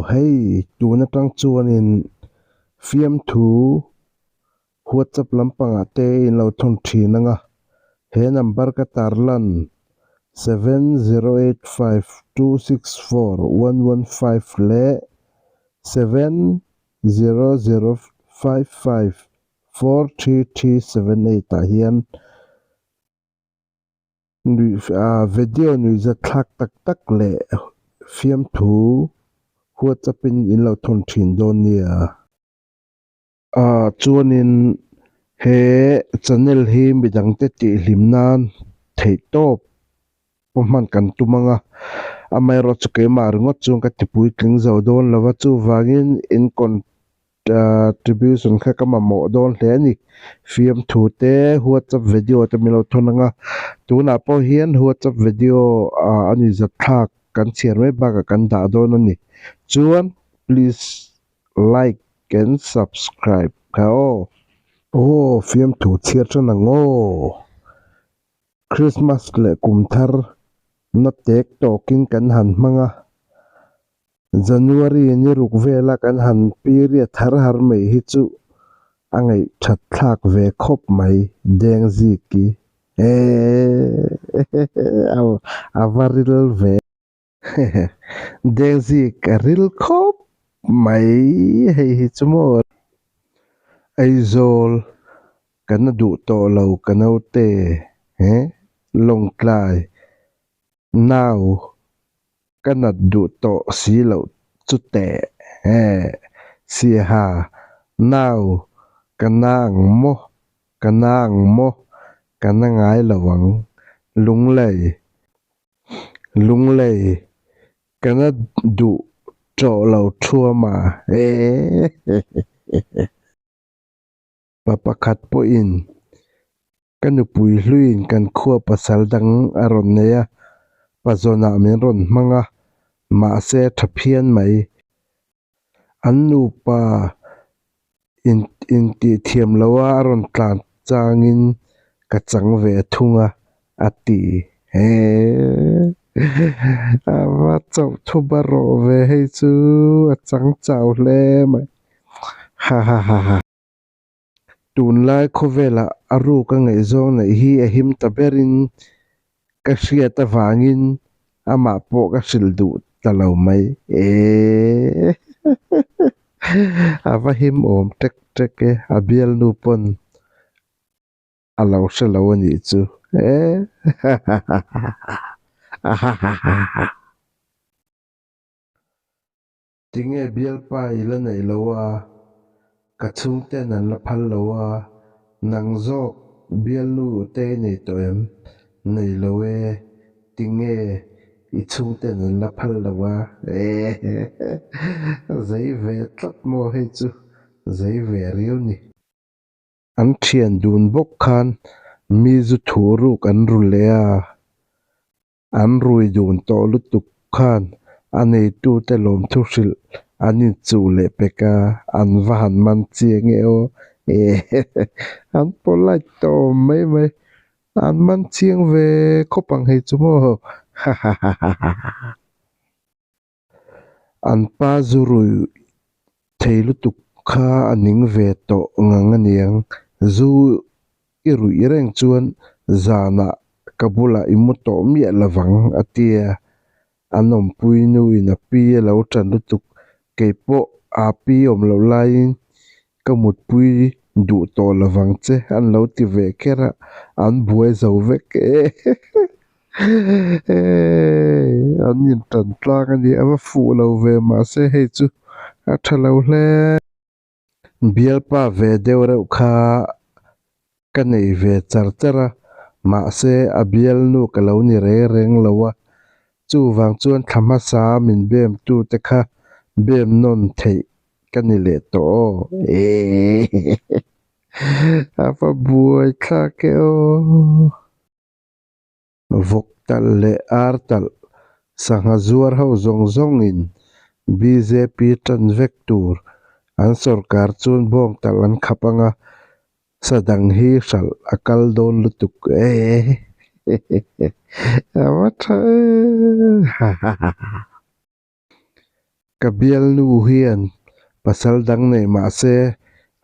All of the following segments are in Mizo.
hei tun atang chuanin fiamthu WhatsApp lampangah te in lo thawn thin ang a, he number ka tarlan 7085264115 leh 7005543378 ah hian Nuih video nuihzat thlak tak tak leh fiamthu WhatsApp in in lo thawn thin dawn nia. Chuanin he channel hi midangte tihhlim nan theih tawp pawh hman kan tum ang a, amaherawhchu keimah ringawt chuan ka tipuitling zo dawn lo va, chuvangin in Contribution kha ka mamawh dawn hle a ni. Fiamthu te, WhatsApp video te min lo thawn ang a, tunah pawh hian WhatsApp video a ni zat thlak kan chhiar mai bakah kan dah dawn a ni. Chuan please like and subscribe kha aw. Aw fiamthu chhiar tan ang aw. Christmas leh kum thar na tek tawkin kan han hmang a. January ni ruk vela kan han period har har mai hi chu a ngaihthat thlak ve khawp mai Dengziki eehh a va ril ve Dengzik a ril khawp mai hei hi chu maw Aizawl ka na duh tawh lo ka naute he Lawngtlai Nau ka nat duh tawh si loh chu teh he Siaha nau ka na ang maw ka na ang maw ka na ngai lo ang Lunglei Lunglei ka na duh tawh lo thuama hehehehe. Pa pakhat pawhin ka nupui hluiin kan khua pasal dang a rawn nei a, pazawnah min rawn hmang a, mahse tha phian mai. An nupa in intihthiam loha a rawn tlan changin ka chang ve thung a, a ti. Hee a va chauh thuba rawh ve hei chu a chang chau hle mai. Ha ha ha ha. Tunlai khawvelah a ruk a ngaihzawng neih hi a him ta berin ka hriat avangin amah pawh ka hrilh duh ta lo mai. Eehh a va him awm tek tek e, a bialnu pawn a lo hre lo a nih chu eehh ha ha ha ha ha ha ha. Tinge bialpa i la neih lo a, ka chhungten an la phal lo a, nang zawk bialnu te i nei tawh em? Nei lo e, tinge i chhungten an la phal lo a? Zei ve tlat maw hei chu, zei ve riau ni. An thian dun bawk khan mi zu thu ruk an ru leh a. An rui dun tawh lutuk khan a neitute lawmthu hrilh an inchuh leh pek a, an va han man chiang e aw. An polite tawh awm mai mai. An man chiang ve khawp ang hei chu maw. Hahahahaha. An pa zu rui thei lutuk kha a ning ve tawh ngang a niang. Zu i ruih reng chuan zanah ka bulah i mu tawh miah lovang a tia. An awmpui nuin a pi a lo tan lutuk. Kei pawh a pi awm loh laiin ka mutpui duh tawh lovang che an lo ti ve kher a, an buai zo vek e an intan tlang a ni, a va fuh lo ve mahse hei chu a tha lo hle. Bialpa ve deuh reuh kha ka nei ve char char a, mahse a bialnu ka lo ni reng reng lo a, chuvang chuan thla hmasa min bem tu te kha bem nawn theih ka ni leh tawh aw eehh a va buai thlak e aw. Vawk talh leh ar talh sangha zuar ho zawng zawngin bjp tan vek tur an sorkar chuan bawng talh an khap ang a, sa dang hi hralh a kal dawn lutuk e a va tha e ha ha ha. Ka bialnu hian pasal dang nei mah se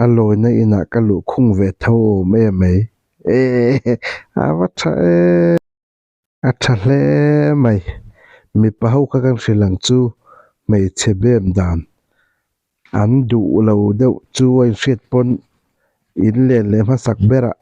a lawina inah ka luh khung ve tho awm em mai. Eehh a va tha e. A tha hle mai. Mipa ho kha kan hrilh ang chu hmeichhe bem dan an duh lo deuh chu a inhriat pawn in len leh hmasak berah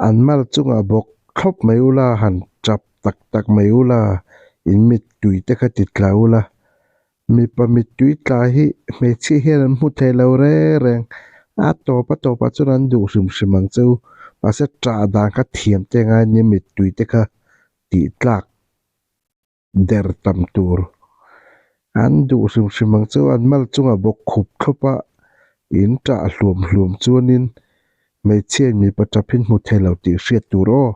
an mal chungah bawk thlawp mai ula han tap tak tak mai ula in mittui te kha ti tla ula Mipa mittui tla hi hmeichhia hian an hmu thei lo reng reng. A tawp a tawpah chuan an duh hrim hrim ang che u. Mahse ṭah dan kha thiam te ngai nia mittui te kha tih tlak der tam tur. An duh hrim hrim ang che u. An mal chungah bawk khup thlawp a in ṭah hluam hluam chuanin hmeichhia in mipa ṭap hi an hmu thei lo tih hriat tur aw.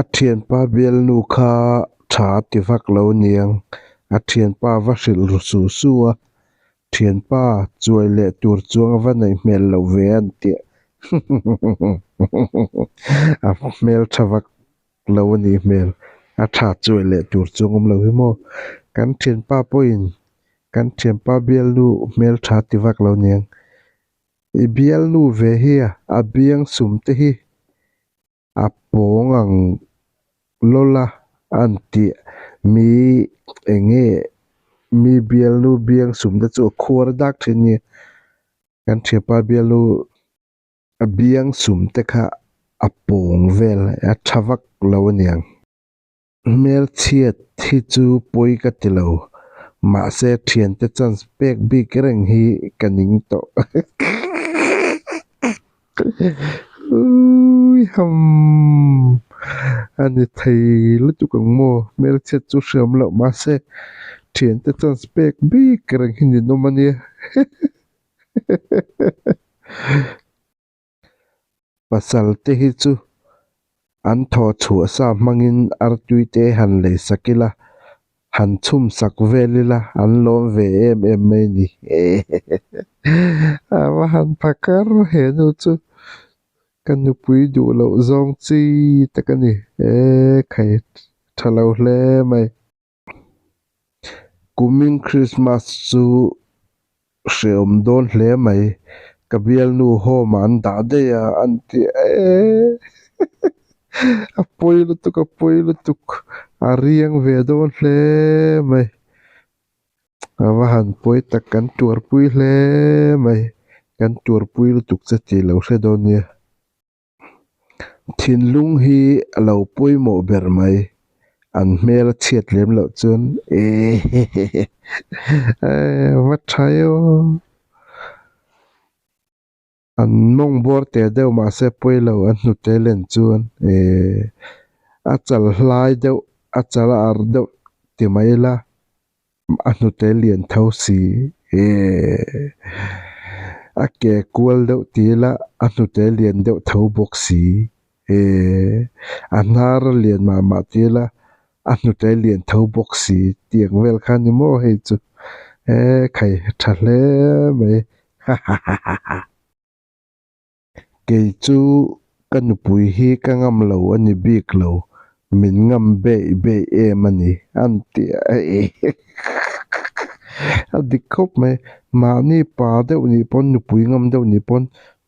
A thianpa bialnu kha tha a ti vak lo niang, a thianpa va hrilh ru su su a, thianpa chuai leh tur chuang a va neih hmel loh ve a an tih a hmel tha vak lo a nih hmel, a tha chuai leh tur chuang awm lo hi maw, kan thianpa pawhin kan thianpa bialnu hmel tha a ti vak lo niang, i bialnu ve hi a biang sum te hi. A pawng ang lawlh a an tih mi eng nge mi bialnu biang sum te chu a khuar dak thin nia kan thianpa bialnu a biang sum te kha a pawng vel a tha vak lo a niang. Hmelchhiat hi chu pawi ka ti lo, mahse thiante chance pek bik reng hi ka ning tawh. Ui ham a ni thei lutuk ang maw, hmelchhiat chu hriam loh mahse thiante chance pek bik reng hi ninawm a nia. Pasal te hi chu an thaw chhuah sa hmangin artui te han lei sak ila, han chhum sak vel ila an lawm ve em em mai a ni. A va han pha kar he nu chu ka nupui duh loh zawng chi tak a ni. E khai tha lo hle mai. Kumin Christmas chu hrehawm dawn hle mai, ka bialnu home ah an dah daih a an ti ee a pawi lutuk a pawi lutuk a riang ve dawn hle mai, a va han pawi tak kan tuarpui hle mai, kan tuarpui lutuk che tih lo hre dawn nia. Thinlung hi a lo pawimawh ber mai, an hmel a chhiat lem loh chuan ehehehe va tha e aw. An mawng bawr teh deuh mahse pawi lo an hnute len chuan eh a chal hlai deuh a chal a ar deuh ti mai ila. A hnute lian tho si eehh a ke kual deuh ti ila a hnute lian deuh tho bawk si eehh a hnar a lian mah mah ti ila a hnute lian tho bawk si tiang vel kha ni maw hei chu eehh khai tha hle mai hahahaha. Kei chu ka nupui hi ka ngam lo a ni bik lo, min ngam beih beih em a ni, an ti a A dik khawp mai, mahni pa deuh nih pawn nupui ngam deuh nih pawn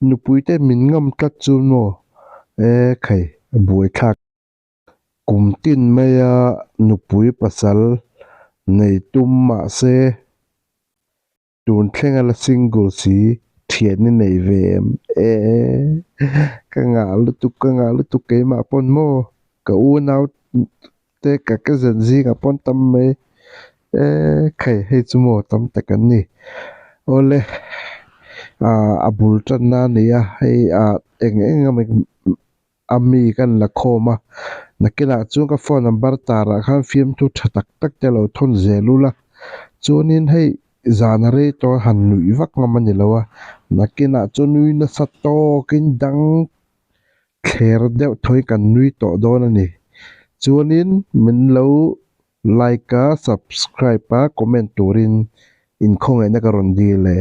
nupui te min ngam tlat chu maw e khai buaithlak. Kum tin maia nupui pasal nei tum mahse. Tun thlenga la single si thian i nei ve em? Eeh ka ngah lutuk ka ngah lutuk keimah pawn maw ka unau te ka cousin zingah pawn tam mai eeh khai hei chu maw tam tak an ni awle ah a bul tanna a ni a hei ah eng eng emaw a mi kan la khawm a nakinah chuan ka phone number tarah khan fiamthu tha tak tak te lo thawn zel ula chuanin hei zan a rei tawh a han nuih vak ngam a ni lo a nakinah chuan nui nasa tawkin dang thler deuh thawi kan nui tawh dawn a ni chuanin min lo like a subscribe a comment turin inkhawngaihnna ka rawn dil e.